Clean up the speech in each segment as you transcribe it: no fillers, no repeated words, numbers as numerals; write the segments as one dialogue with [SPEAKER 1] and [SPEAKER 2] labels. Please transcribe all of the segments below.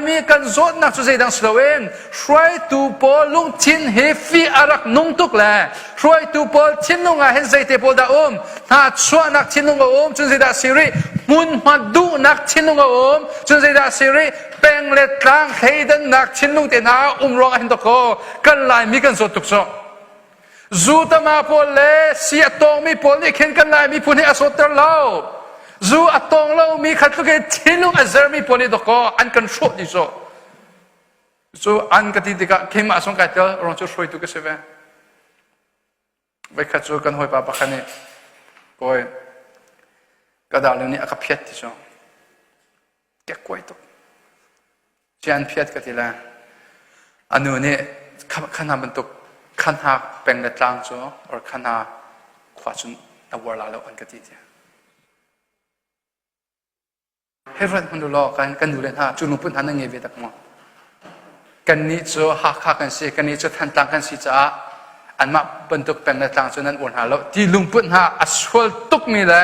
[SPEAKER 1] Laimi kan zawtnak cu zeidang si loin hruaitu pawl lungthin hi fih a rak nung tuk le hruaitu pawl thinlung ah hin zeite pawl dah um? Hna chuahnak thinlung a um, cun zeidah si rih? Hmunhma duhnak thinlung a um, cun zeidah si rih? Peng le tlang thleidannak thinlung te hna a um ruang ah hin dawkaw kan Laimi kan zawt tuk cu. Zu tama pawl le si a tawngmi pawl nih khin kan Lai miphun hi a sawtter lo. Zu a tawng lomi kha tluk in thinlung a zermi pawl nih dawkaw an kan hrawh dih cu. Cu an ka ti tikah keimah zong kai tel ruang cu hruaitu ka si ve. Voikhat cu kan hawipa pakhat nih kawi ka darling nih a ka phiat ti cu. Kekkuai tuk. Cian phiat ka ti le a nu nih kha hna bantuk kha hna peng le tlang cu or kha hna khua cun na uar la lo an ka ti tiah. Hei ruat hmanh u law kan kan nu le hna cu lungput hna nan ngei ve tak maw? Kannih cu Hakha kan si, kannih cu Thantlang kan si caah anmah bantuk peng le tlang cu nan uar hna lo ti lungput hna a sual tukmi le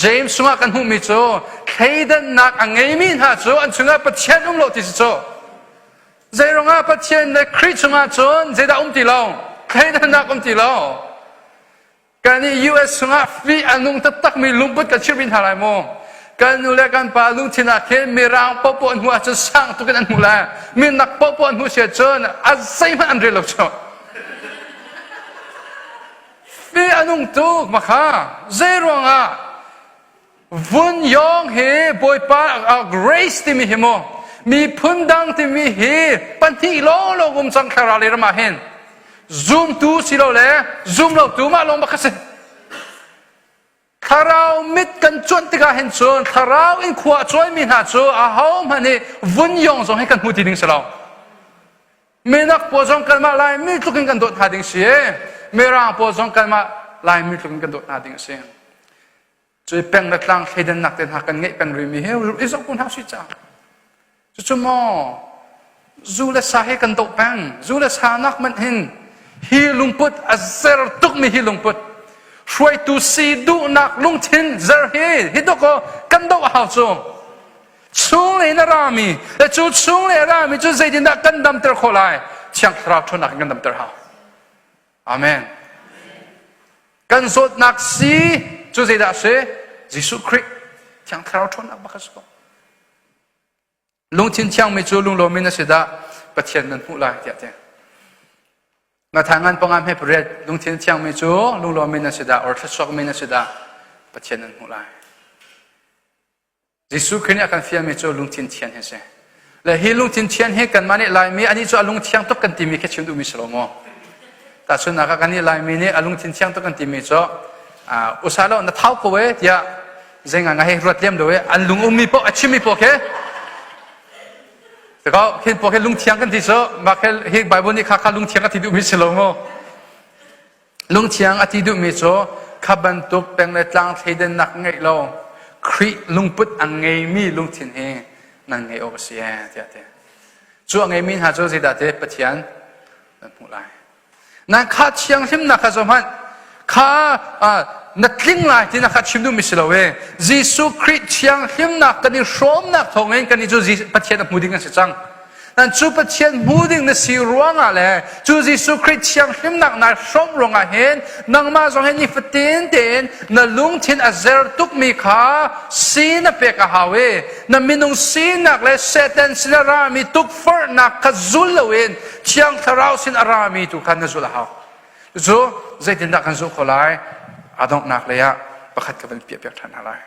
[SPEAKER 1] James chungah kan hmuhmi cu thleidannak a ngeimi hna cu an chungah Pathian um lo ti si cu. Zeiruangah Pathian le Khrih chungah cun zeidah um ti lo? Thleidannak um ti lo. Kan i US chungah fih a nung taktakmi lungput kan chimh hna lai maw? Kan nu le kan pa lungthin ah khin mirang popoh an hmuh ahcun sang tuk in an hmuh lai. Minak popoh an hmuh si ahcun a zeihmanh an rel lo cu. Fih a nung tuk makha. Zei ruangah Vun Yong hi Bawipa grace timi hi mu miphun dang timi hi pahnih lawnglawng um cang thlarau lei ram ah hin zumtu si lo le zum lo tu mah lawng bak si thlarau mit kan cuanh tikah hin cun thlarau in khua a cuaimi hna cu aho hmanh nih vun yong zong hi kan hmu ti ding si lo minak pawl zong kanmah laimi tluk in kan dawt hna ding si mirang pawl zong kanmah laimi tluk in kan dawt hna ding a si Cui peng le tlang thleidannak te hna kan ngeih peng rihmi hi i zoh ko hna usih ca. Cucu maw zu le sa he kan doh peng. Zu le sa nak manh hin hi lungput a zer tukmi hi lungput hruaitu si duhnak lungthin zer hi hi dok aw kan doh a hau cu. Chung le na rami le cu chung le rami cu zeitindah kan damter khawh lai? Thiang Thlarau ṭhawnnak in kan damter hau. Amen. Kan zawtnak si cu zeidah a si? Jesuh Khrih Thiang Thlarau ṭhawnnak bak a si ko. Lungthin thiangmi cu lunglawm in a si dah Pathian nan hmuh lai tiah ti. Matthai ngan panga hme pariat lungthin thiangmi cu lunglawm in a si dah or thluachuakmi na si dah Pathian nan hmuh lai. Jesuh Khrih nih a kan fialmi cu lungthin thian hi a si. Le hi lungthin thian hi kanmah nih Laimi anih cu a lung thiang tuk kan timi khi chim duhmi si lo maw? Tahchunhnak ah kan nih Laimi nih a lungthin thiang tuk kan timi cu usa lo na thau ko e tiah zei ngai ngai hei ruat lem lo e an lung ummi poh a chimmi poh khi Tiko khin poh khi lungthiang kan ti cu mah khi hi Bible nih kha kha lungthiang a ti duhmi si lo maw? Lungthiang a ti duhmi cu kha bantuk peng le tlang thleidannak ngeih lo Khrih lungput a ngeimi lungthin hi nan ngeih awk a si ee tiah a ti. Cu a ngeimi hna cu zeidah ti Pathian nan hmuh lai. Nan kha thianghlimnak kha zohhmanh kha na tling lai ti na kha chim duhmi si lo ee. Jesuh Khrih thianghlimnak kan i hrawmnak thawngin kan i cu Pathian a hmu ding kan si cang. Nan cu Pathian hmu ding na si ruangah le cu Jesuh Khrih thianghlimnak nai hrawmh ruangah hin nangmah zong hin nifatin tein na lungthin a zer tukmi kha si na pek a hau i na minung sinak le Satan sin a rami tukforhnak kha zul loin Thiang Thlarau sin a rami tu kha na zul a hau. Cucu zeitindah kan zulh khawh lai? A donghnak lei ah pakhat ka van piahpiak ṭhan hna lai.